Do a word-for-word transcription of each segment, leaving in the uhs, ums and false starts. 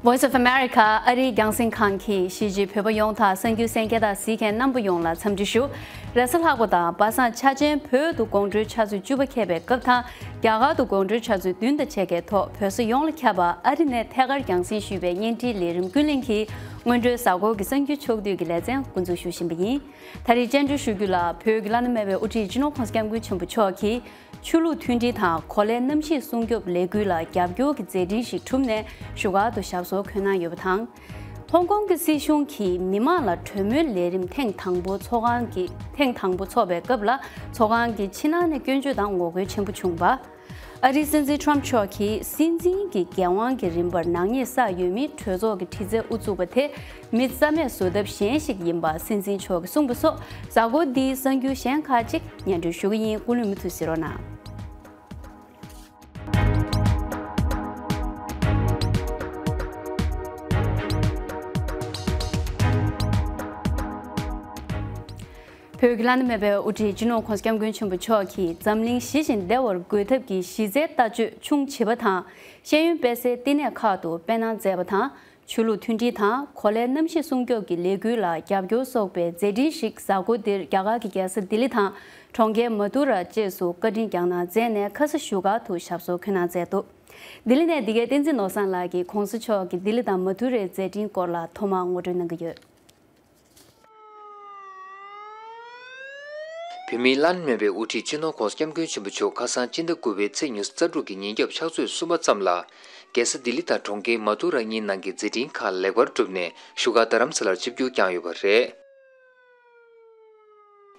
Voice of America ཨ་རིའི་རྒྱང་སྲིང་ཁང་གིས་གཞིས་བྱེས་བོད་པ་ཡོངས་དང་གསར་འགྱུར་གསན་མཁན་དང་གཟིགས་མཁན་རྣམ་པ་ཡོངས་ལ་འཚམས་འདྲི་ཞུ། རེས་གཟའ་ལྷག་པ་དང་སྦ་གསང་འཆར་ཅན་བོད་དུ་དགོང་དྲོའི་ཆུ་ཚོད་བཅུ་པ་འཁེལ་བའི་སྐབས་དང་། རྒྱ་གར་དུ་དགོང་དྲོའི་ཆུ་ཚོད་བདུན་དང་ཕྱེད་ཀའི་ཐོག་བོད་ས་ཡོངས་ལ་ཁྱབ་པ་ཨ་རི་ནས་ཐད་ཀར་རྒྱང་སྲིང་ཞུས་པའི་བརྙན་འཕྲིན་ལས་རིམ་ཀུན་གླེང་གི་སྔོན་འགྲོའི་གཟའ་འཁོར་གྱི་གསར་འགྱུར་ཕྱོགས་བསྡུས་ཀྱི་ལེ་ཚན་འགོ་འཛུགས་ཞུ་བཞིན་པ་ཡིན། ད་རེས་བཅར་འདྲི་ཞུ་རྒྱུ་ལ་བོད་ཀྱི་བླ་ན་མེད་པའི་དབུ་ཁྲིད་སྤྱི་ནོར་༧གོང་ས་༧སྐྱབས་མགོན་ཆེན་པོ་མཆོག་གིས། ཆོས་ལུགས་མཐུན་སྒྲིལ་དང་གོ་ལའི་གནམ་གཤིས་སྲུང་སྐྱོབ་ལས་འགུལ་ལ་རྒྱབ་སྐྱོར་གྱི་མཛད་འཕྲིན་ཞིག་གྲུབ་ནས་བཞུགས་སྒར་དུ་ཞབས་སོར་འཁོད་གནང་ཡོད་པ་དང་། ཧོང་ཀོང་གི་སྲིད་གཞུང་གིས་མི་མང་ལ་གྲོས་མོལ་ལས་རིམ་ཐེངས་དང་པོ་ཚོགས་ཁང་གི་ཐེངས་དང་པོ་འཚོགས་པའི་སྐབས་ལ་ཚོགས་ཁང་གི་ཕྱི་ནང་ནས་སྐྱོན་བརྗོད་དང་ངོ་རྒོལ་ཆེན་པོ་བྱུང་བ། ཨ་རིའི་སྲིད་འཛིན་ཊམ་ཕུ་མཆོག་གིས་སྲིད་འཛིན་གྱི་འགན་དབང་གི་རིམ་པར་ནག་ཉེས་བསགས་ཡོད་མི་གྲོས་ཚོགས་ཀྱི་དྲི་རྩད་དབུ་བཙུགས་པ་དེ་མི་རྩ་མེད་བཟོ་ཐབས་གཞན་ཞིག་ཡིན་པ་སྲིད་འཛིན་མཆོག་གིས་གསུངས་པ་སོགས་གཟའ་འཁོར་འདིའི་གསར་འགྱུར་གཞན་ཁག་ཅིག་སྙན་སྒྲོན་ཞུ་གི་ཡིན། ཀུན་གླེང་མུ་མཐུད་གཟིགས་རོགས་གནང་། བོད་ཀྱི་བླ་ན་མེད་པའི་དབུ་ཁྲིད་སྤྱི་ནོར་༧གོང་ས་༧སྐྱབས་མགོན་ཆེན་པོ་མཆོག་གིས་འཛམ་གླིང་ཞི་ཞིང་བདེ་བར་འགོད་ཐབས་ཀྱི་གཞི་རྩའི་ལྟ་སྤྱོད་ཆུང་བྱིས་པ་དང་ཤེས་ཡོན་སྤེལ་སའི་བསྟི་གནས་ཁག་ཏུ་སྤེལ་གནང་མཛད་པ་དང་། ཆོས་ལུགས་མཐུན་སྒྲིལ་དང་གོ་ལའི་གནམ་གཤིས་སྲུང་སྐྱོབ་ཀྱི་ལས་འགུལ་ལ་རྒྱབ་སྐྱོར་སོགས་པའི་མཛད་འཕྲིན་ཞིག་གཟའ་འཁོར་འདིར་རྒྱ་གར་གྱི་རྒྱལ་ས་ལྡི་ལི་དང་། གྲོང་ཁྱེར་མ་ཏུ་ར་བཅས་སུ་བཀའ་དྲིན་བསྐྱངས་གནང་མཛད་ནས་ཁ་ས་བཞུགས་སྒར་དུ་ཞབས་སོར་འཁོད་གནང་མཛད་འདུག་ལྡི་ལི་ནས་འདི་གའི་བསྟན་འཛིན་ནོར་བཟང་ལགས་ཀྱིས་༧གོང་ས་མཆོག་གི་ལྡི་ལི་དང་མ་ཏུ་རའི་མཛད་འཕྲིན་སྐོར་ལ་ཐོག་མར་ངོ་སྤྲོད་གནང་གི་ཡོད། བོད་མིའི་བླ་ན་མེད་པའི་དབུ་ཁྲིད་སྤྱི་ནོར་༧གོང་ས་༧སྐྱབས་མགོན་ཆེན་པོ་མཆོག་ཁ་སང་སྤྱི་ཟླ་དགུ་པའི་ཚེས་ཉི་ཤུ་རྩ་དྲུག་གི་ཉིན་རྒྱབ་ཕྱག་ཚོད་གསུམ་པ་ཙམ་ལ། རྒྱལ་ས་ལྡི་ལི་དང་གྲོང་ཁྱེར་མ་ཏུ་ར་གཉིས་ནང་གི་མཛད་འཕྲིན་ཁག་ལེགས་པར་གྲུབ་ནས་བཞུགས་སྒར་རྡ་རམ་ས་ལར་ཆིབས་བསྒྱུར་བསྐྱངས་ཡོད་པ་རེད།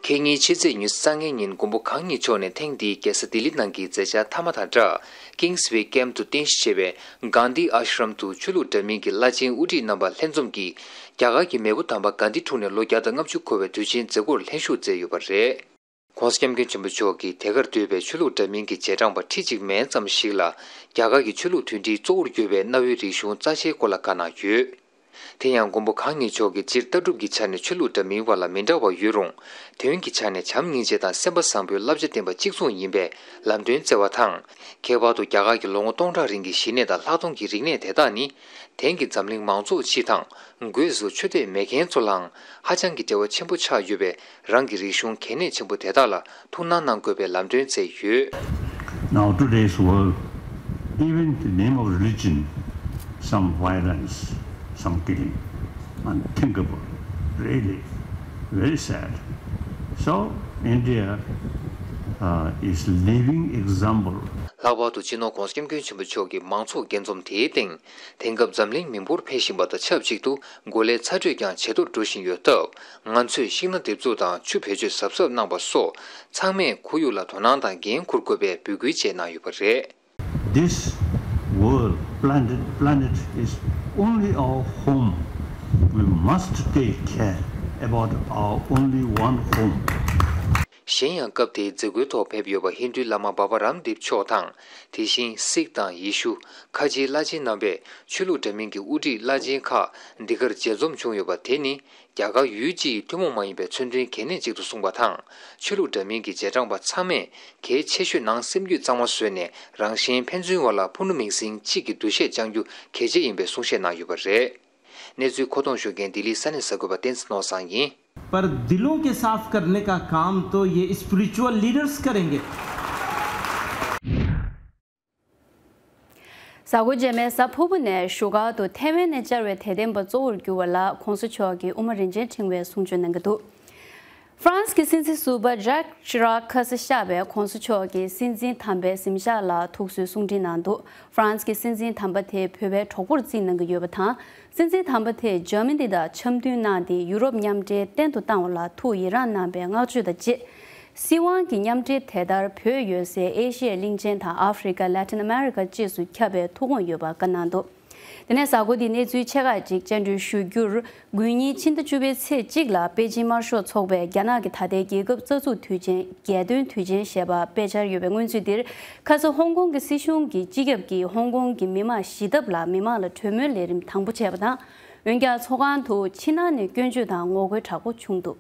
ཁེ་ཉིན་ཕྱི་ཚེས་ཉི་ཤུ་རྩ་ལྔའི་ཉིན་མགོན་པོ་གང་ཉིད་མཆོག་ནས་ཐེངས་འདིའི་རྒྱལ་ས་ལྡི་ལི་ནང་གི་མཛད་འཆར་མཐའ་མ་དང་སྦྲགས། ཀིང་སི་ཝེ་ཀེམ་དུ་རྟེན་གཞི་བྱས་པའི་གྷན་དྷི་ཨ་ཤྲམ་དུ་ཆོས་ལུགས་འདྲ་མིན་གྱི་བླ་ཆེན་དབུ་ཁྲིད་རྣམ་པ་ལྷན་འཛོམས་ཀྱིས། རྒྱ་གར་གྱི་མེས་པོ་དམ་པ་གྷན་དྷི་འཁྲུངས་ནས་ལོ་བརྒྱ་དང་ལྔ་བཅུ་འཁོར་བའི་དུས་ཆེན་མཛད་སྒོར་ལྷན་ཞུགས་མཛད་ཡོད་པ་རེད། ྋགོང་ས་ྋསྐྱབས་མགོན་ཆེན་པོ་མཆོག་གིས་དེ་གར་བསྡུས་པའི་ཆོས་ལུགས་འདྲ་མིན་གྱི་རྗེས་འབྲང་པ་ཁྲི་གཅིག་མན་ཙམ་ཞིག་ལ། རྒྱ་གར་གྱི་ཆོས་ལུགས་མཐུན་སྒྲིལ་གཙོ་བོར་གྱུར་པའི་གནའ་བོའི་རིག་གཞུང་རྩ་ཆེའི་སྐོར་ལ་བཀའ་གནང་ཡོད། དེ་ཡང་མགོན་པོ་གང་ཉིད་མཆོག་གིས་སྤྱིར་ལྟ་གྲུབ་ཀྱི་ཆ་ནས་ཆོས་ལུགས་འདྲ་མིན་བར་ལ་མི་འདྲ་བ་ཡོད་རུང་། དོན་གྱི་ཆ་ནས་བྱམས་སྙིང་རྗེ་དང་སེམས་པ་བཟང་པོའི་བསླབ་བྱ་བསྟན་པ་གཅིག་མཚུངས་ཡིན་པས་ལམ་སྟོན་བསྩལ་བ་དང་། ཁྱད་པར་དུ་རྒྱ་གར་གྱི་ལོ་ངོ་སྟོང་ཕྲག་རིང་གི་ཞི་གནས་དང་ལྷག་མཐོང་གི་རིག་གནས་དེ་དག་ནི། དེང་གི་འཛམ་གླིང་མང་ཚོགས་སྤྱི་དང་། སྒོས་སུ་ཆོས་དད་མེད་མཁན་ཚོ་ལའང་ཧ་ཅང་གི་འབྲེལ་བ་ཆེན་པོ་ཆགས་ཡོད་པས། རང་གི་རིག་གཞུང་གལ་གནད་ཆེན་པོ་དེ་དག་ལ་ཐུགས་སྣང་གནང་དགོས་པའི་ལམ་སྟོན་བསྩལ་ཡོད། Now today's world, even in the name of religion, some violence, some killing, unthinkable, really, very sad. So India uh, is living example. ལྷག་པར་དུ་སྤྱི་ནོར་ྋགོང་ས་ྋསྐྱབས་མགོན་ཆེན་པོ་མཆོག་གིས་མང་ཚོགས་འགན་འཛོམས་དེའི་སྟེང་། དེང་སྐབས་འཛམ་གླིང་མི་འབོར་འཕེལ་བཞིན་པ་དང་ཆབས་ཅིག་ཏུ་གོ་ལའི་ཚ་དྲོད་ཀྱང་ཇེ་མཐོར་འགྲོ་བཞིན་ཡོད་སྟབས། ང་ཚོས་ཤིང་སྣ་འདེབས་འཛུགས་དང་ཆུ་བེད་སྤྱོད་གཟབ་གཟབ་གནང་པ་སོགས་ཚང་མས་ཁོར་ཡུག་ལ་དོ་སྣང་དང་འགན་འཁུར་དགོས་པའི་འབོད་སྐུལ་བཅས་གནང་ཡོད་པ་རེད། This world, planet, planet is only our home. We must take care about our only one home. གཞན་ཡང་སྐབས་དེའི་མཛད་སྒོའི་ཐོག་ཕེབས་ཡོད་པ་ཧིན་རྡུའི་བླ་མ་བྷ་བྷ་རམ་དིབ་མཆོག་དང་། དེ་བཞིན་སིག་དང་ཡེ་ཤུ། ཁ་ཆེའི་བླ་ཆེན་རྣམ་པས་ཆོས་ལུགས་འདྲ་མིན་གྱི་དབུ་ཁྲིད་བླ་ཆེན་ཁག་འདི་གར་མཇལ་འཛོམས་བྱུང་ཡོད་པ་དེ་ནི། རྒྱ་གར་ཡུལ་སྤྱི་ཡི་ཐུན་མོང་མ་ཡིན་པའི་མཚོན་དོན་གལ་གནད་ཅིག་ཏུ་གསུངས་པ་དང་། ཆོས་ལུགས་འདྲ་མིན་གྱི་རྗེས་འབྲང་པ་ཚང་མས་གལ་ཆེ་ཤོས་ནང་སེམས་རྒྱུད་གཙང་མ་བཟོས་ནས་རང་གཞན་ཕན་ཚུན་བར་ལ་ཕུ་ནུ་མིང་སྲིང་གཅིག་གི་འདུ་ཤེས་བཅང་རྒྱུ་གལ་ཆེ་ཡིན་པའི་གསུང་བཤད་གནང་ཡོད་པ་རེད། གནས་ཚུལ་མཁོ་གཏོང་ཞུ་མཁན་ལྡི་ལི་ས་གནས་གསར་འགོད་པ་བསྟན་འཛིན་ནོར་བཟང་ཡིན། पर दिलों के साफ करने का काम तो ये spiritual leaders करेंगे। གཟའ་འཁོར་རྗེས་མའི་གཟའ་ཕུར་བུ་ནས་བཞུགས་སྒར་དུ་ཐའེ་ཝན་ནས་བཅར་བའི་དད་ལྡན་པ་གཙོ་བོར་གྱུར་བ་ལ་༧གོང་ས་མཆོག་གིས་དབུ་མ་རིན་ཆེན་ཕྲེང་བའི་གསུང་ཆོས་གནང་གི་འདུག་ཧྥ་རན་སི་གི་སྲིད་འཛིན་ཟུར་པ་ཇཱག་ཤི་རཱག་ཁ་ས་གཤགས་པའི་༧གོང་ས་མཆོག་གི་སྲིད་འཛིན་དམ་པའི་གཟིམ་ཤག་ལ་ཐུགས་གསོའི་གསུང་འཕྲིན་གནང་འདུག་ཧྥ་རན་སི་གི་སྲིད་འཛིན་དམ་པ་དེ་བོད་པའི་གྲོགས་པོར་བརྩིས་གནང་གི་ཡོད་པ་དང་། སྲིད་འཛིན་དམ་པ་དེས་འཇར་མ་ནི་དང་འཆམ་མཐུན་གནང་སྟེ་ཡུ་རོབ་མཉམ་འབྲེལ་བརྟན་དུ་བཏང་བ་ལ་ཐུགས་ཡི་རངས་གནང་བའི་བསྔགས་བརྗོད་དང་བཅས། སྲིད་དབང་གི་མཉམ་འབྲེལ་དེ་ལྟར་བོད་ཡོད་སའི་ཨེ་ཤི་ཡའི་གླིང་ཆེན་དང་ཨ་ཧྥེ་རི་ཀ། ལ་ཏིན་ཨ་མེ་རི་ཀ་བཅས་སུ་ཁྱབ་པའི་ཐུགས་དགོངས་ཡོད་པ་བཀའ་གནང་འདུག་དེ་ནས་གཟའ་འཁོར་འདིའི་གནས་ཚུལ་ཆེ་ཁག་ཅིག་བཅར་འདྲི་ཞུ་རྒྱུར། དགུན་ཉིན་ཕྱི་ཟླ་བཅུ་པའི་ཚེས་གཅིག་ལ་པེ་ཅིན་དམར་ཤོག་ཚོགས་པས་རྒྱ་ནག་གི་ད་ལྟའི་རྒྱལ་ཁབ་རྩ་འཛུགས་དུས་ཆེན་རྒྱལ་སྟོན་དུས་ཆེན་ཞེས་པ་སྤེལ་འཆར་ཡོད་པའི་སྔོན་ཚུད་འདིར། ཁ་ས་ཧོང་ཀོང་གི་སྲིད་གཞུང་གི་སྤྱི་ཁྱབ་ཀྱིས་ཧོང་ཀོང་གི་མི་མང་ཞི་ཐབས་ལ་མི་མང་ལ་གྲོས་མོལ་ལས་རིམ་དང་པོ་བྱས་པ་དང་། འོན་ཀྱང་ཚོགས་ཁང་དུ་ཕྱི་ནང་ནས་སྐྱོན་བརྗོད་དང་ངོ་རྒོལ་དྲག་པོ་བྱུང་འདུག་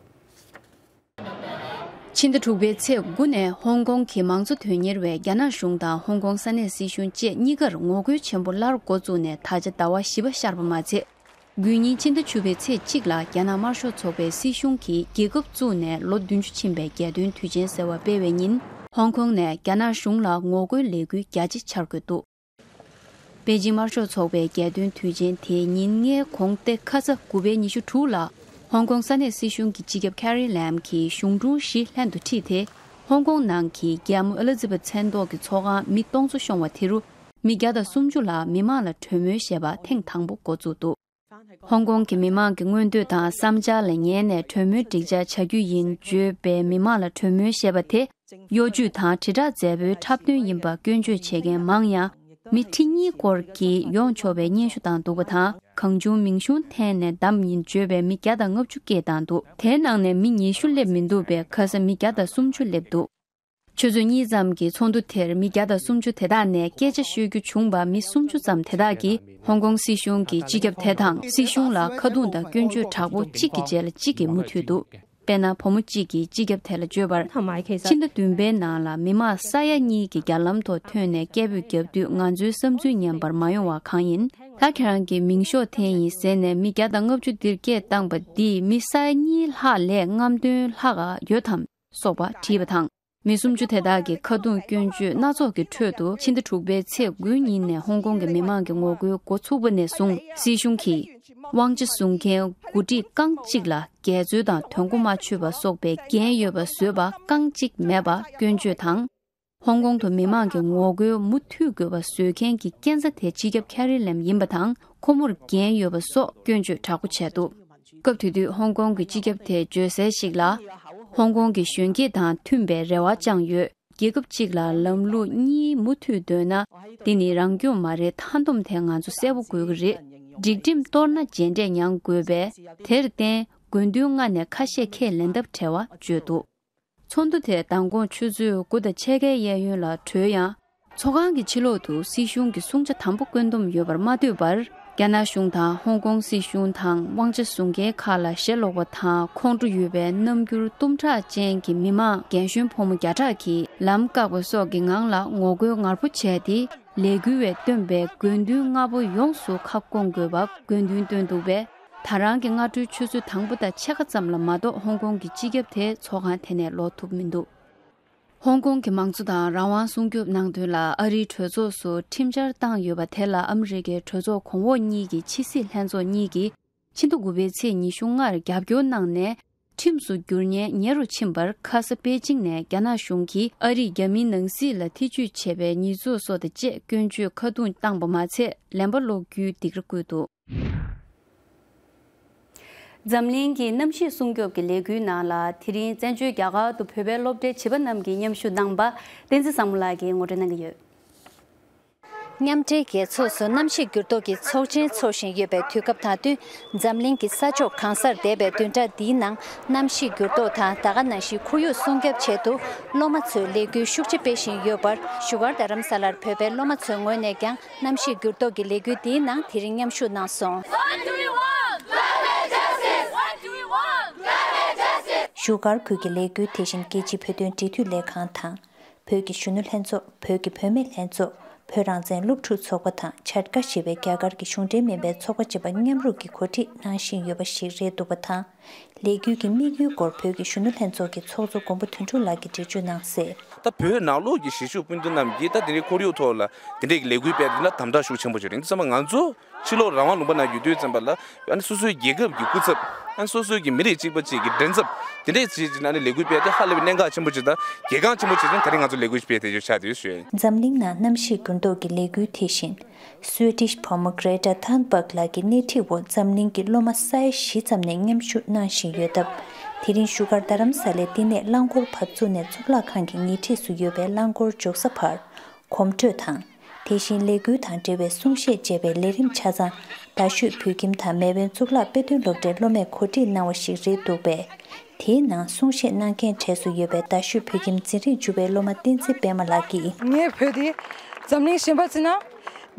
ཕྱི་ཟླ་དྲུག་པའི་ཚེས་དགུ་ནས་ཧོང་ཀོང་གི་མང་གཙོ་དོན་གཉེར་བས་རྒྱ་ནག་གཞུང་དང་ཧོང་ཀོང་ས་གནས་སྲིད་གཞུང་བཅས་གཉིས་ཀར་ངོ་རྒོལ་ཆེན་པོ་སླར་འགོ་བཙུགས་ནས་ད་ཆ་ཟླ་བ་བཞི་པ་ཤར་བ་མ་ཚད། དགུན་ཉིན་ཕྱི་ཟླ་བཅུ་པའི་ཚེས་གཅིག་ལ་རྒྱ་ནག་དམར་ཤོག་ཚོགས་པའི་སྲིད་གཞུང་གིས་རྒྱལ་ཁབ་བཙུགས་ནས་ལོ་བདུན་ཅུ་ཕྱིན་པའི་རྒྱལ་སྟོན་དུས་ཆེན་ཟེར་བ་སྤེལ་བའི་ཉིན། ཧོང་ཀོང་ནས་རྒྱ་ནག་གཞུང་ལ་ངོ་རྒོལ་ལས་འགུལ་རྒྱ་ཆེ་འཆར་འགོད་འདུག་པེ་ཅིང་དམར་ཤོག་ཚོགས་པའི་རྒྱལ་སྟོན་དུས་ཆེན་དེ་ཉིན་ལྔའི་གོང་སྟེ་ཁ་ས་དགུ་པའི་ཉི་ཤུ་དྲུག་ལ། ཧོང་ཀོང་ས་གནས་སྲིད་གཞུང་གི་སྤྱི་ཁྱབ་ཁེ་རི་ལེམ་གྱིས་གཞུང་སྒྲུང་བཞི་ལྷན་དུ་ཁྲིད་དེ། ཧོང་ཀོང་ནང་གི་རྒྱལ་མོ་ཨེ་ལི་ཛི་བེ་མཚན་ཐོག་གི་ཚོགས་ཁང་མི་སྟོང་ཚོ་ཤོང་བ་དེ་རུ། མི་བརྒྱ་དང་སུམ་ཅུ་ལ་མི་མང་ལ་གྲོས་མོལ་ཞེས་པ་ཐེངས་དང་པོ་འགོ་བཙུགས་འདུག་ཧོང་ཀོང་གི་མི་མང་གི་མངོན་འདོད་དང་བསམ་འཆར་ལ་ཉན་ནས་གྲོས་མོལ་སྒྲིག་འཇགས་བྱ་རྒྱུ་ཡིན་བརྗོད་པའི་མི་མང་ལ་གྲོས་མོལ་ཞེས་པ་དེ། གཡོ་ཇུས་དང་དྲིལ་བསྒྲགས་མཛད་པོའི་འཁྲབ་སྟོན་ཡིན་པ་སྐྱོན་བརྗོད་བྱེད་མཁན་མང་ཡང་། མི་ཁྲི་གཉིས་སྐོར་གྱིས་ཡོང་ཆོག་པའི་སྙན་ཞུ་བཏང་འདུག་པ་དང་། གང་བྱུང་མིང་གཞུང་འཐེན་ནས་བདམས་ཡིན་བརྗོད་པའི་མི་བརྒྱ་དང་ལྔ་བཅུ་སྐད་བཏང་འདུག་དེའི་ནང་ནས་མི་ཉི་ཤུ་སླེབས་མི་འདུག་པས་ཁ་ས་མི་བརྒྱ་དང་སུམ་ཅུ་སླེབས་འདུག་ཆུ་ཚོད་གཉིས་ཙམ་གྱི་ཚོགས་འདུ་དེར་མི་བརྒྱ་དང་སུམ་ཅུ་དེ་དག་ནས་སྐད་ཆ་ཤོད་རྒྱུ་བྱུང་བ་མི་སུམ་ཅུ་ཙམ་དེ་དག་གིས་ཧོང་ཀོང་སྲིད་གཞུང་གི་སྤྱི་ཁྱབ་དེ་དང་སྲིད་གཞུང་ལ་ཁ་རྡུང་དང་སྐྱོན་བརྗོད་དྲག་པོ་གཅིག་གི་རྗེས་ལ་གཅིག་གིས་མུ་མཐུད་འདུག་དཔེར་ན། བུ་མོ་གཅིག་གིས་སྤྱི་ཁྱབ་དེ་ལ་བརྗོད་པར། ཕྱི་ཟླ་བདུན་པའི་ནང་ལ་མི་མང་ས་ཡ་གཉིས་ཀྱིས་རྒྱ་ལམ་ཐོག་ཐོན་ནས་སྐད་འབོད་བརྒྱབ་དུས་ང་ཚོའི་བསམ་ཚུལ་ཉན་པར་མ་ཡོང་བ་གང་ཡིན། ད་ཁྱེད་རང་གིས་མིང་ཤོག་འཐེན་ཡིན་ཟེར་ནས་མི་བརྒྱ་དང་ལྔ་བཅུ་འདིར་སྐད་བཏང་པ་འདིས་མི་ས་ཡ་གཉིས་ལྷག་ལས་རྔམ་སྟོན་ལྷག་ག་ཡོད་དམ་སོགས་པ་དྲིས་པ་དང་། མི་སུམ་ཅུ་དེ་དག་གིས་ཁ་རྡུང་སྐྱོན་བརྗོད་སྣ་ཚོགས་ཀྱི་ཁྲོད་དུ་ཕྱི་ཟླ་དྲུག་པའི་ཚེས་དགུའི་ཉིན་ནས་ཧོང་ཀོང་གི་མི་མང་གི་ངོ་རྒོལ་འགོ་ཚུགས་པ་ནས་བཟུང་སྲིད་གཞུང་གིས་དབང་ཆ་བཟུང་མཁན་འགོ་ཁྲིད་རྐང་གཅིག་ལ་འགལ་འཛོལ་དང་དོན་གོ་མ་ཆོད་པ་སོགས་པའི་འགན་ཡོད་པ་བཟོས་པ་རྐང་གཅིག་མེད་པ་སྐྱོན་བརྗོད་དང་། ཧོང་ཀོང་དུ་མི་མང་གི་ངོ་རྒོལ་མུ་མཐུད་དགོས་པ་བཟོས་མཁན་གྱི་རྐྱེན་རྩ་དེ་སྤྱི་ཁྱབ་ཁེ་རི་ལེམ་ཡིན་པ་དང་ཁོ་མོར་འགན་ཡོད་པ་སོགས་སྐྱོན་བརྗོད་དྲག་པོ་བྱས་འདུག་སྐབས་དེ་དུས་ཧོང་ཀོང་གི་སྤྱི་ཁྱབ་དེས་བརྗོད་གསལ་ཞིག་ལ། ཧོང་ཀོང་གི་གཞོན་སྐྱེས་དང་མཐུན་པའི་རེ་བ་བཅངས་ཡོད། རྒྱལ་ཁབ་གཅིག་ལ་ལམ་ལུགས་གཉིས་མུ་མཐུད་འདོད་ན། འདི་ནི་རང་སྐྱོང་མ་རེད། མཐའ་སྡོམ་དེ་ང་ཚོ་གསལ་པོ་དགོས་ཀྱི་རེད། སྒྲིག་ཁྲིམས་གཏོར་ན་རྗེས་འབྲས་མྱང་དགོས་པས། དེར་བརྟེན་དགོས་འདུན་ལྔ་ནས་ཁ་ཤས་ཁས་ལེན་ཐབས་བྲལ་བ་བརྗོད་འདུག་ཚོགས་འདུ་དེ་མདང་དགོང་ཆུ་ཚོད་དགུ་དང་ཕྱེད་ཀའི་གཡས་གཡོན་ལ་གྲོལ་ཡང་། ཚོགས་ཁང་གི་ཕྱི་ལོག་ཏུ་སྲིད་གཞུང་གི་སྲུང་བྱ་དམ་པོ་བཀོད་འདོམས་ཡོད་པར་མ་ལྟོས་པར། རྒྱ་ནག་གཞུང་དང་ཧོང་ཀོང་སྲིད་གཞུང་དང་དབང་ཆ་བཟུང་མཁན་ཁག་ལ་ཞེ་ལོག་པ་དང་ཁོང་ཁྲོ་ཡོད་པའི་རྣམ་འགྱུར་གཏུམ་དྲག་ཅན་གྱི་མི་མང་རྒན་གཞོན་ཕོ་མོ་བརྒྱ་ཕྲག་གིས་ལམ་བཀག་པ་སོགས་ཀྱི་ངང་ལ་ངོ་རྒོལ་ངར་པོ་བྱས་ཏེ། ལས་འགུལ་བས་བཏོན་པའི་དགོས་འདུན་ལྔ་པོ་ཡོངས་སུ་ཁ་སྐོང་དགོས་པ་དགོས་འདུན་བཏོན་འདུག་པས། ད་རང་གི་སྔ་དྲོའི་ཆུ་ཚོད་དང་པོ་དང་ཕྱེད་ཀ་ཙམ་ལ་མ་གཏོགས་ཧོང་ཀོང་གི་སྤྱི་ཁྱབ་དེ་ཚོགས་ཁང་དེ་ནས་ལོག་ཐུབ་མི་འདུག་ཧོང་ཀོང་གི་མང་གཙོ་དང་རང་དབང་སྲུང་སྐྱོབ་གནང་དོན་ལ་ཨ་རིའི་གྲོས་ཚོགས་སུ་ཁྲིམས་འཆར་བཏང་ཡོད་པ་དེ་ལ་ཨ་མི་རི་ཀའི་གྲོས་ཚོགས་གོང་འོག་གཉིས་ཀྱི་ཕྱི་སྲིད་ལྷན་ཚོགས་གཉིས་ཀྱིས་ཕྱི་ཟླ་དགུ་པའི་ཚེས་ཉི་ཤུ་ལྔར་རྒྱབ་སྐྱོར་གནང་ནས། ཁྲིམས་སུ་བསྒྱུར་ཉེན་ཉེ་རུ་ཕྱིན་པར་ཁ་ས་པེ་ཅིང་ནས་རྒྱ་ནག་གཞུང་གིས་ཨ་རིས་རྒྱ་མིའི་ནང་སྲིད་ལ་ཐེ་ཇུས་བྱས་པའི་ཉེས་འཛུགས་སོགས་དང་བཅས་སྐྱོན་བརྗོད་ཁ་རྡུང་བཏང་པ་མ་ཚད་ལན་པ་སློག་རྒྱུའི་སྡིགས་ར་བསྐུལ་འདུག་འཛམ་གླིང་གི་གནམ་གཤིས་སྲུང་སྐྱོབ་ཀྱི་ལས་འགུལ་ནང་ལ་དེ་རིང་བཙན་བྱོལ་རྒྱ་གར་དུ་བོད་པའི་སློབ་གྲྭའི་བྱིས་པ་རྣམས་ཀྱིས་མཉམ་ཞུགས་གནང་པ་བསྟན་འཛིན་བཟང་མོ་ལགས་ཀྱིས་ངོ་སྤྲོད་གནང་གི་ཡོད། མཉམ་འབྲེལ་རྒྱལ་ཚོགས་སུ་གནམ་གཤིས་འགྱུར་ལྡོག་གི་ཚོགས་ཆེན་འཚོགས་བཞིན་ཡོད་པའི་དུས་སྐབས་དང་བསྟུན། འཛམ་གླིང་གི་ས་ཕྱོགས་གང་སར་བསྡད་པའི་བདུན་ཕྲག་འདིའི་ནང་གནམ་གཤིས་འགྱུར་ལྡོག་དང་ད་ག་ནང་བཞིན་ཁོར་ཡུག་སྲུང་སྐྱོབ་ཆེད་དུ་སློབ་མ་ཚོས་ལས་འགུལ་ཤུགས་ཆེ་སྤེལ་བཞིན་ཡོད་པར། བཞུགས་སྒར་རྡ་རམ་ས་ལར་བོད་པའི་སློབ་མ་ཚོའི་ངོས་ནས་ཀྱང་གནམ་གཤིས་འགྱུར་ལྡོག་གི་ལས་འགུལ་འདིའི་ནང་དེ་རིང་མཉམ་ཞུགས་གནང་སོང་། What do we want? Climate justice! What do we want? Climate justice! བཞུགས་སྒར་ཁུལ་གྱི་ལས་འགུལ་དེ་བཞིན་རྒྱལ་སྤྱིའི་བོད་དོན་འབྲེལ་མཐུད་ལས་ཁང་དང་། བོད་ཀྱི་གཞོན་ནུ་ལྷན་ཚོགས། བོད་ཀྱི་བུད་མེད་ལྷན་ཚོགས། བོད་རང་བཙན་སློབ་ཕྲུག་ཚོགས་པ་དང་། ཇཱ་ཊི་ཀ་ཞེས་པའི་རྒྱ་གར་གྱི་གཞུང་འབྲེལ་མིན་པའི་ཚོགས་པ་བཅས་པ་མཉམ་རུབ་ཀྱིས་གོ་སྒྲིག་གནང་བཞིན་ཡོད་པ་ཞིག་རེད་འདུག་པ་དང་། ལས་འགུལ་གྱི་དམིགས་ཡུལ་སྐོར་བོད་ཀྱི་གཞོན་ནུ་ལྷན་ཚོགས་ཀྱི་ཚོགས་གཙོ་མགོན་པོ་དོན་གྲུབ་ལགས་ཀྱིས་འགྲེལ་བརྗོད་གནང་གསལ། ད་བོད་ནང་ལོགས་ཀྱི་གཞིས་བཞུགས་སྤུན་ཟླ་རྣམས་ཀྱིས་ད་དེ་འདྲའི་ཁོར་ཡུག་ཐོག་ལ་དེ་འདྲའི་ལས་འགུལ་སྤེལ་དེ་ལ་དམ་དྲག་ཤུགས་ཆེན་པོ་བྱེད་རེད། འདི་ཚང་མ་ང་ཚོ་ཕྱི་ལོགས་རང་དབང་ལུང་པ་ནང་ཡོད་དུས་ཙམ་པ་ལ། ཨ་ནི་སོ་སོའི་རྒྱལ་ཁབ་ཀྱི་སྐུ་ཚབ། ཨ་ནི་སོ་སོའི་གི་མི་རིགས་གཅིག་པ་གཅིག་གི་མགྲིན་ཚབ་དེ་འདྲས་བྱེད་ཅིག་ཨ་ནི་ལས་འགུལ་སྤེལ་ཏེ་ཧ་ལས་པའི་གནད་འགག་ཆེན་པོ་ཅིག་དང་གལ་འགངས་ཆེན་པོ་ཅིག་ཀྱང་དེ་རིང་ང་ཚོ་ལས་འགུལ་སྤེལ་ཏེ་ཡོད་ཆགས་དེ་ཞུ་ཡ་ཡིན། འཛམ་གླིང་ནང་གནམ་གཤིས་འགྱུར་ལྡོག་གི་ལས་འགུལ་དེ་བཞིན། སུའེ་ཌིཤ་བུ་མོ་གྷེ་རེ་ཊ་ཐུན་བྷག་ལགས་ཀྱི་སྣེ་ཁྲིད་འོག་འཛམ་གླིང་གི་སློབ་མ་ས་ཡ་བཞི་ཙམ་ནས་མཉམ་ཞུགས་གནང་བཞིན་ཡོད་སྟབས། དེ་རིང་བཞུགས་སྒར་རྡ་རམ་ས་ལའི་བསྟི་གནས་རླངས་འཁོར་བབས་ཚུགས་ནས་གཙུག་ལག་ཁང་གི་ཉེ་འཁྲིས་སུ་ཡོད་པའི་རླངས་འཁོར་འཇོག་ས་བར་གོམ་བགྲོད་དང་། དེ་བཞིན་ལས་འགུལ་དང་འབྲེལ་བའི་གསུང་བཤད་ཅེས་པའི་ལས་རིམ་ཆ་ཚང་རྡ་ཤོད་བོད་ཁྱིམ་དང་མེལ་བོན་གཙུག་ལག་དཔེ་སྟོན་སློབ་གྲྭའི་སློབ་མས་གོ་སྒྲིག་གནང་བ་ཞིག་རེད་འདུག་པས། དེའི་ནང་གསུང་བཤད་གནང་མཁན་གྲས་སུ་ཡོད་པའི་རྡ་ཤོད་བོད་ཁྱིམ་འཛིན་རིམ་བཅུ་པའི་སློབ་མ་བསྟན་འཛིན་པད་མ་ལགས་ཀྱིས། ངའི་བོད་དེ་འཛམ་གླིང་གཞན་པ་ཚོའི་ནང་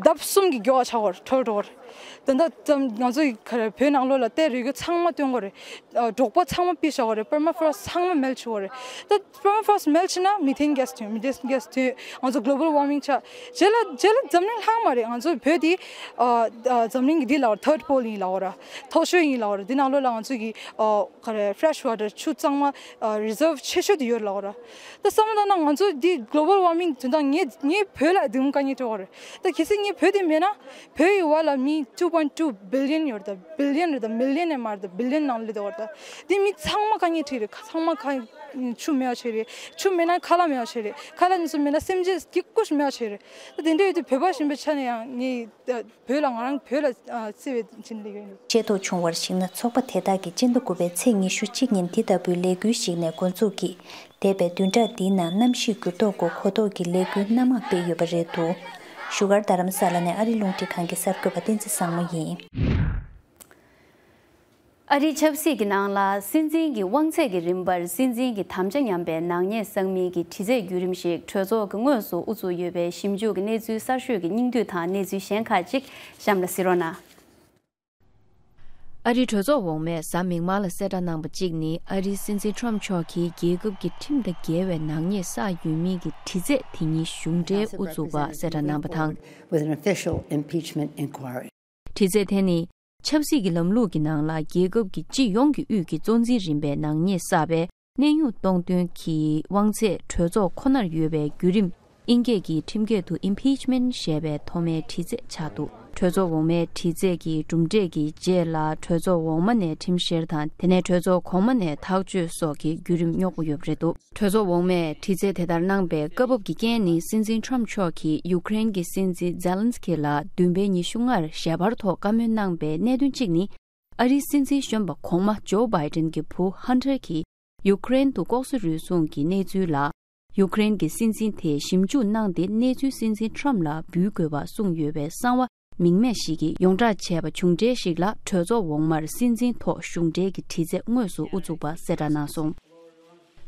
ལྡབ་གསུམ་གྱིས་མགྱོགས་པ་ཆགས་པར་འགྲོ་འགྲོ་བར། ད་ལྟ་ཙམ་ང་ཚོ་ག་རེ་བོད་ནང་ལོགས་ལ་གཏེར་རི་རྒྱུད་ཚང་མ་བཏོན་དགོས་རེད། ཨ། འབྲོག་པ་ཚང་མ་ཕུད་བཞག་དགོས་རེད། པར་མ་ཕོ་རེ་སི་ཊི་ཚང་མ་མེལ་ཊི་བྱེད་དགོས་རེད། ད་པར་མ་ཕོ་རེ་སི་ཊི་མེལ་ཊི་བྱས་ན་མི་ཐེན་གྷེ་སི་ཐོན། མི་ཐེན་གྷེ་སི་ཐོན། ང་ཚོ་གྷི་ལོ་བལ་ཝར་མིང་ཆགས། རྗེས་ལ་རྗེས་ལ་འཛམ་གླིང་ལྷག་མ་རེད། ང་ཚོ་བོད་འདི་ཨ་ཨ་འཛམ་གླིང་གི་འདི་ལབ་དགོས་རེད། ཐར་ཌི་པོལ་ཡིན་ལབ་དགོས་རེད། མཐོ་ཤོས་ཡིན་ལབ་དགོས་རེད། འདི་ནང་ལོགས་ལ་ང་ཚོ་གི་ཨ་ག་རེ་ཕེ་རེ་ཤི་ཝ་ཊར་ཆུ་གཙང་མ་ཨ་རི་ཛར་བ་ཆེ་ཤོས་དེ་ཡོད་ལབ་དགོས་རེད། ད་བསམ་བློ་བཏང་ན་ང་ཚོ་འདི་གྷི་ལོ་བལ་ཝར་མིང་དོན་དག་ངའི་ངའི་བོད་ལ་དེ་མོ་དཀའ་ངལ་འཕྲད་ཀྱི་རེད། ད་གལ་སྲིད་ངའི་བོད་དེ་མེད་ན། བོད་ཡི་བར་ལ་མི་two point two billion ཡོད་རེད། ད་བི་ལི་ཡན་རེད། ད་མི་ལི་ཡན་ནས་མར་ད་བི་ལི་ཡན་ནང་སླེབས་བསྡད་ཡོད་རེད། ད་དེ་མི་ཚང་མ་དཀའ་ངལ་འཕྲད་རེད། ཁ་ཚང་མ་ཁ་ཆུ་མེད་པ་བྱས་རེད། ཆུ་མེད་ན་ཁ་ལག་མེད་པ་བྱས་རེད། ཁ་ལག་ཉིས་སུ་མེད་ན་སེམས་ཅན་སྐྱིད་པོ་ཞིག་མེད་པ་བྱས་རེད། ད་དེ་འདྲ་ཡོད་དུས་བོད་པ་ཞིག་ཡིན་པའི་ཆ་ནས་ཡང་ངས་ད་བོད་ལ་ང་རང་བོད་ལ་ཨ་བརྩེ་བའི་བྱིན་ལས་ཡོད་རེད། ཆེས་མཐོ་བྱུང་བར་གཞིགས་ན། ཚོགས་པ་དེ་དག་གིས་སྤྱི་ཟླ་དགུ་པའི་ཚེས་ཉི་ཤུ་གཅིག་ཉིན་འདི་ལྟ་བུའི་ལས་འགུལ་ཞིག་ནས་འགོ་འཛུགས་ཀྱིས། འདས་པའི་བདུན་ཕྲག་འདིའི་ནང་གནམ་གཤིས་འགྱུར་ལྡོག་སྐོར་གོ་རྟོགས་ཀྱི་ལས་འགུལ་སྣ་མང་སྤེལ་ཡོད་པ་རེད་འདུག་བཞུགས་སྒར་རྡ་རམ་ས་ལ་ནས་ཨ་རིའི་རླུང་འཕྲིན་ཁང་གི་གསར་འགོད་པ་བསྟན་འཛིན་བཟང་མོ་ཡིན། ཨ་རིའི་ཆབ་སྲིད་ཀྱི་ནང་ལ་སྲིད་འཛིན་གྱི་དབང་ཚད་ཀྱི་རིམ་པར་སྲིད་འཛིན་གྱི་དམ་བཅའ་ཉམས་པའི་ནག་ཉེས་བསགས་མིན་གྱི་དྲི་རྩད་བརྒྱུད་རིམ་ཞིག་གྲོས་ཚོགས་ཀྱིས་དངོས་སུ་དབུ་འཛུགས་ཡོད་པའི་ཞིབ་འཇུག་གི་གནས་ཚུལ་གསར་ཤོས་ཀྱི་སྙིང་བསྡུས་དང་གནས་ཚུལ་གཞན་ཁག་ཅིག་གཤམ་ལ་གཟིགས་རོགས་གནང་། ཨ་རིའི་གྲོས་ཚོགས་འོག་མས་གཟའ་མིག་དམར་ལ་གསལ་བསྒྲགས་གནང་བ་གཅིག་ནི། ཨ་རིའི་སྲིད་འཛིན་ཊམ་ཕུ་མཆོག་གིས་རྒྱལ་ཁབ་ཀྱི་ཁྲིམས་དང་འགལ་བའི་ནག་ཉེས་བསགས་ཡོད་མིན་གྱི་དྲི་རྩད་དེ་ཉིད་གཞུང་འབྲེལ་དབུ་འཛུགས་པ་གསལ་བསྒྲགས་གནང་བ་དང་། With an official impeachment inquiry. དྲི་རྩད་དེ་ནི། ཆབ་སྲིད་ཀྱི་ལམ་ལུགས་ཀྱི་ནང་ལ་རྒྱལ་ཁབ་ཀྱི་སྤྱི་ཡོངས་ཀྱི་དབུས་ཀྱི་གཙོ་འཛིན་རིམ་པའི་ནག་ཉེས་བསགས་པའི་གནས་དབྱུང་གཏོང་འདུན་གྱི་དབང་ཚད་གྲོས་ཚོགས་ཁོ་ནར་ཡོད་པའི་བརྒྱུད་རིམ། ཨིན་སྐད་ཀྱི་ཁྲིམས་སྐད་དུ་ཨིམ་པིཆ་མེན་ཊི་ཞེས་པའི་ཐོག་མའི་དྲི་རྩད་ཆགས་འདུག་གྲོས་ཚོགས་འོག་མའི་དྲི་རྩད་ཀྱི་གྲུབ་འབྲས་ཀྱི་རྗེས་ལ། གྲོས་ཚོགས་འོག་མ་ནས་ཁྲིམས་བཤེར་དང་། དེ་ནས་གྲོས་ཚོགས་གོང་མ་ནས་ཐག་གཅོད་སོགས་ཀྱི་བརྒྱུད་རིམ་རྙོག་པོ་ཡོད་པ་རེད་འདུག་གྲོས་ཚོགས་འོག་མས་དྲི་རྩད་དེ་ལྟར་གནང་པའི་སྐབས་བབ་ཀྱི་རྐྱེན་ནི། སྲིད་འཛིན་ཊམ་ཕུ་མཆོག་གིས་ཡུཀ་རེན་གྱི་སྲིད་འཛིན་ཛེ་ལན་སི་ཀི་ལ་བདུན་པའི་ཉི་ཤུ་ལྔར་ཞལ་པར་ཐོག་བཀའ་མོལ་གནང་པའི་གནད་དོན་གཅིག་ནི། ཨ་རིའི་སྲིད་འཛིན་གཞོན་པ་གོང་མ་ཇོ་བྷའི་ཏིན་གྱི་བུ་ཧན་ཐར་གྱིས་ཡུཀ་རེན་དུ་ལྐོག་ཟ་རུལ་སུངས་ཀྱི་གནས་ཚུལ་ལ། ཡུཀ་རེན་གྱི་སྲིད་འཛིན་དེས་ཞིབ་འཇུག་གནང་སྟེ། གནས་ཚུལ་སྲིད་འཛིན་ཊམ་ལ་འབུལ་དགོས་པ་གསུངས་ཡོད་པའི་གསང་བ་མིང་མེད་ཞིག་གིས་ཡོངས་བསྒྲགས་བྱས་པ་བྱུང་འབྲེལ་ཞིག་ལ། གྲོས་ཚོགས་འོག་མར་སྲིད་འཛིན་ཐོག་གཞུང་འབྲེལ་གྱི་དྲི་རྩད་དངོས་སུ་དབུ་འཛུགས་པ་གསལ་བསྒྲགས་གནང་སོང་།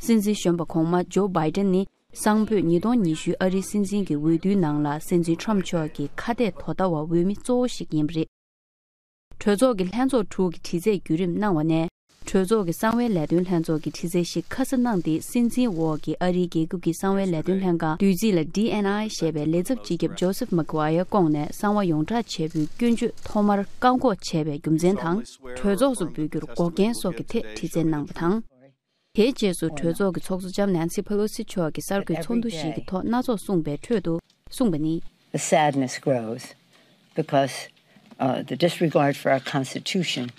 སྲིད་འཛིན་གཞོན་པ་གོང་མ་ཇོ་བྷའི་ཏིན་ནི། སང་ཕོད་ཉིས་སྟོང་ཉི་ཤུའི་ཨ་རིའི་སྲིད་འཛིན་གྱི་འོས་བསྡུའི་ནང་ལ། སྲིད་འཛིན་ཊམ་མཆོག་གི་ཁ་གཏད་དོ་ཟླ་བ་འོས་མི་གཙོ་བོ་ཞིག་ཡིན་པ་རེད། གྲོས་ཚོགས་ཀྱི་ལྷན་ཚོགས་དྲུག་གི་དྲི་རྩད་བརྒྱུད་རིམ་གནང་བ་ནས། གྲོས་ཚོགས་ཀྱི་གསང་བའི་ལས་དོན་ལྷན་ཚོགས་ཀྱིས་དྲི་རྩད་ཞིག་ཁ་གསལ་གནང་སྟེ། སྲིད་འཛིན་འོག་གི་ཨ་རིའི་རྒྱལ་ཁབ་ཀྱི་གསང་བའི་ལས་དོན་ལྷན་ཁང་བདུད་རྩི་ལ་ཌི་ཨེན་ཨའི་ཞེས་པའི་ལས་ཚབ་སྤྱི་ཁྱབ་ཇོ་སེབ་མག་ཝ་ཡར་བསྐོངས་ནས། གསང་བ་ཡོངས་བསྒྲགས་བྱས་པའི་སྐྱོན་བརྗོད་ཐོག་མར་བཀག་འགོག་བྱས་པའི་རྒྱུ་མཚན་དང་། གྲོས་ཚོགས་སུ་འབུལ་རྒྱུར་འགོག་རྐྱེན་སོགས་ཀྱི་ཐད་དྲི་རྩད་གནང་བ་དང་། དེའི་རྗེས་སུ་གྲོས་ཚོགས་ཀྱི་ཚོགས་གཙོ་ལྕམ་ནན་སི་ཕེ་ལོ་སི་མཆོག་གིས་གསར་འགོད་ཚོགས་འདུ་ཞིག་གི་ཐོག་སྣ་ཚོགས་གསུངས་པའི་ཁྲོད་དུ་གསུངས་པ་ནི། The sadness grows because, uh, the disregard for our Constitution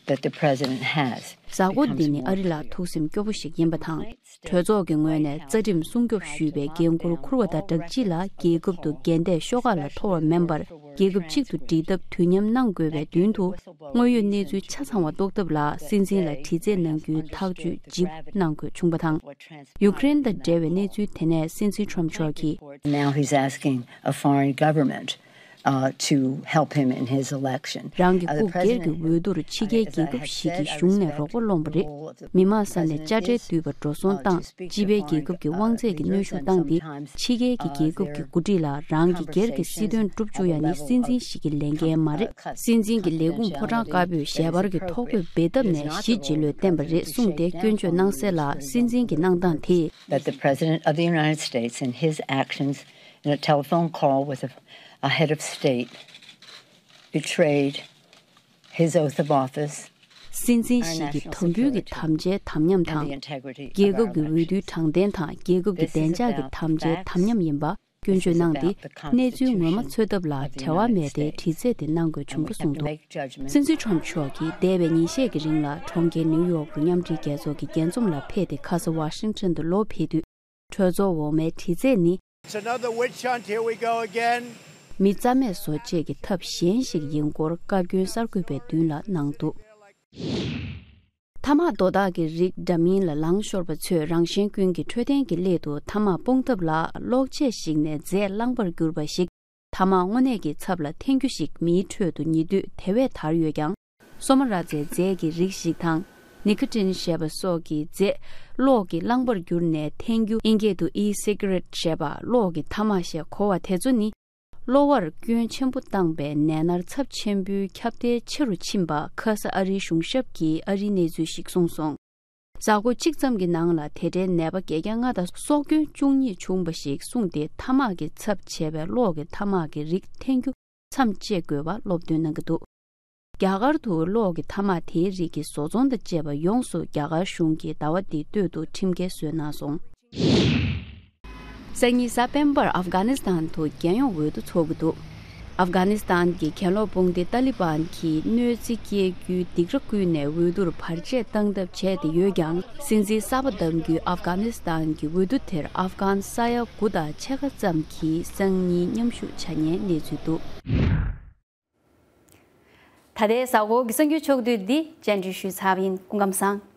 that the president has. གཟའ་འཁོར་འདི་ནི་ཨ་རི་ལ་ཐུགས་སེམས་སྐྱོ་པོ་ཞིག་ཡིན་པ་དང་། གྲོས་ཚོགས་ཀྱི་ངོས་ནས་རྩ་ཁྲིམས་སྲུང་སྐྱོབ་ཞུས་པའི་འགན་ཁུར་འཁུར་བ་དང་སྦྲགས། སྤྱི་ལ་རྒྱལ་ཁབ་ཏུ་འགལ་ཟླའི་ཤོག་ཁག་ལ་འཐོར་བ་མིན་པར། རྒྱལ་ཁབ་གཅིག་ཏུ་སྒྲིལ་ཐབས་དུས་མཉམ་གནང་དགོས་པའི་མདུན་དུ། དངོས་ཡོད་གནས་ཚུལ་ཆ་ཚང་བ་རྟོགས་ཐབས་ལ། སྲིད་འཛིན་ལ་དྲི་རྩད་གནང་རྒྱུའི་ཐག་གཅོད་ལྗིད་གནང་དགོས་བྱུང་བ་དང་། ཡུཀ་རེན་དང་འབྲེལ་བའི་གནས་ཚུལ་དེ་ནས་སྲིད་འཛིན་ཊམ་མཆོག་གིས། Now he's asking a foreign government, uh, to help him in his election. རང་གི་སྐུ་སྒེར་གྱི་འོས་བསྡུར་ཕྱི་རྒྱལ་རྒྱལ་ཁབ་ཞིག་གི་གཞུང་ནས་རོགས་པ་སློང་བ་རེད། མི་མང་ས་ནས་དཔྱ་ཁྲལ་བསྡུས་པ་འགྲོ་སོང་བཏང་། སྤྱི་པའི་རྒྱལ་ཁབ་ཀྱི་དབང་ཚད་ཀྱི་གནོན་ཤུགས་བཏང་སྟེ། ཕྱི་རྒྱལ་གྱི་རྒྱལ་ཁབ་ཀྱི་འགོ་ཁྲིད་ལ་རང་གི་སྒེར་གྱི་སྲིད་དོན་སྒྲུབ་བཅུག་ཡ་ནི་སྲིད་འཛིན་ཞིག་གི་ལས་འགན་མ་རེད། སྲིད་འཛིན་གྱི་ལས་ཁུངས་ཕོ་བྲང་དཀར་པོས་ཞལ་པར་གྱི་ཐོ་འགོད་འབེལ་ཐབས་ནས་གཞི་བྱེད་ལུགས་བསྟན་པ་རེད་གསུངས་ཏེ་སྐྱོན་བརྗོད་གནང་གསལ་ལ། སྲིད་འཛིན་གྱི་གནང་སྟངས་དེས། That the President of the United States and his actions in a telephone call with a, a head of state betrayed his oath of office. སྲིད་འཛིན་ཞིག་གི་དམ་འབུལ་གྱི་དམ་བཅའི་དམ་ཉམས་དང་། རྒྱལ་ཁབ་ཀྱི་འོས་བསྡུའི་དྲང་བདེན་དང་རྒྱལ་ཁབ་ཀྱི་བདེ་འཇགས་ཀྱི་དམ་བཅའི་དམ་ཉམས་ཡིན་པ་སྐྱོན་བརྗོད་གནང་སྟེ། གནས་ཚུལ་ངོ་མ་འཚོལ་ཐབས་ལ་བྲེལ་བ་མེད་དེ་དྲི་རྩད་དེ་གནང་དགོས་བྱུང་བ་གསུངས་འདུག་སྲིད་འཛིན་ཊམ་མཆོག་གིས་འདས་པའི་ཉིན་ཤས་ཀྱི་རིང་ལ་གྲོང་ཁྱེར་ནིའུ་ཡོག་ཏུ་མཉམ་འབྲེལ་རྒྱལ་ཚོགས་ཀྱི་རྒྱས་འཛོམས་ལ་ཕེབས་ཏེ། ཁ་ས་ཝ་ཤིང་ཊོན་དུ་ལོག་ཕེབས་དུས། གྲོས་ཚོགས་འོག་མའི་དྲི་རྩད་ནི། It's another witch hunt. Here we go again. མི་རྩ་མེད་བཟོ་བྱེད་ཀྱི་ཐབས་གཞན་ཞིག་ཡིན་སྐོར་བཀའ་བཀྱོན་གསར་འགོད་པའི་མདུན་ལ་གནང་འདུག་ཐ་མག་དོ་བདག་གི་རིགས་འདྲ་མིན་ལ་ལངས་ཤོར་བ་ཚོས་རང་གཞན་ཀུན་གྱི་འཕྲོད་བསྟེན་གྱི་སླད་དུ་ཐ་མག་སྤུངས་ཐབས་ལ་གློག་ཆས་ཤིག་ནས་རྫས་བླངས་པར་གྱུར་པ་ཞིག་ཐ་མག་དངོས་གནས་ཀྱི་ཚབ་ལ་འཐེན་རྒྱུ་ཞིག་མིའི་ཁྲོད་དུ་ཉེ་དུས་དེ་བས་དར་ཡོད་ཀྱང་། སོ་མ་ར་ཛའི་རྫས་ཀྱི་རིགས་ཤིག་དང་། ནི་ཁོ་ཊིན་ཞེས་པ་སོགས་ཀྱི་རྫས་གློག་གིས་བླངས་པར་གྱུར་ནས་འཐེན་རྒྱུ། ཨིན་སྐད་དུ་ཨི་སི་ཀ་རེཊ་ཞེས་པ། གློག་གི་ཐ་མག་ཞེས་གོ་བ་དེ་ཚོ་ནི། གློ་བར་སྐྱོན་ཆེན་པོ་བཏང་པའི་ནད་མནར་ཚབས་ཆེན་པོའི་ཁྱབ་གདལ་ཆེ་རུ་ཕྱིན་པ་ཁ་ས་ཨ་རིའི་གཞུང་ཞབས་ཀྱིས་ཨ་རིའི་གནས་ཚུལ་ཞིག་གསུངས་སོང་། གཟའ་འཁོར་གཅིག་ཙམ་གྱི་ནང་ལ་དེ་འདྲའི་ནད་པ་བརྒྱད་བརྒྱ་ལྔ་དང་སྲོག་སྐྱོན་བཅུ་གཉིས་བྱུང་བ་ཞིག་གསུངས་ཏེ། ཐ་མག་གི་ཚབས་ཆེ་བའི་གློག་གི་ཐ་མག་གི་རིགས་འཐེན་རྒྱུ་མཚམས་གཅད་དགོས་པ་སློབ་སྟོན་གནང་གི་འདུག་རྒྱ་གར་དུ་གློག་གི་ཐ་མག་དེའི་རིགས་ཀྱི་བཟོ་ཚོང་དང་བཅས་པ་ཡོངས་སུ་རྒྱ་གར་གཞུང་གིས་ཟླ་བ་འདིའི་སྟོད་དུ་ཁྲིམས་འགལ་བཟོས་གནང་སོང་། སང་ཉིན་གཟའ་སྤེན་པར་ཨབ་གྷ་ནི་སི་ཐན་དུ་རྒྱལ་ཡོངས་འོས་བསྡུ་འཚོགས་ཀྱི་འདུག་ཨབ་གྷ་ནི་སི་ཐན་གྱི་གྱེན་ལོག་དཔུང་སྡེ་ཏཱ་ལི་བན་གྱིས་གནོད་འཚེ་སྐྱེལ་རྒྱུའི་སྡིགས་ར་བསྐུལ་ནས་འོས་བསྡུར་བར་ཆད་བཏང་ཐབས་བྱས་ཏེ་ཡོད་ཀྱང་། སྲིད་འཛིན་གསར་པ་བདམས་རྒྱུའི་ཨབ་གྷ་ནི་སི་ཐན་གྱི་འོས་བསྡུ་དེར་ཨབ་གྷན་ས་ཡ་དགུ་དང་ཕྱེད་ཀ་ཙམ་གྱིས་སང་ཉིན་མཉམ་ཞུགས་བྱ་ཉེན་གནས་ཚུལ་འདུག་ད་ལྟའི་གཟའ་འཁོར་གྱི་གསར་འགྱུར་ཕྱོགས་བསྡུས་འདི་བཅར་འདྲི་ཞུས་ཚར་བ་ཡིན། སྐུ་ཁམས་བཟང་།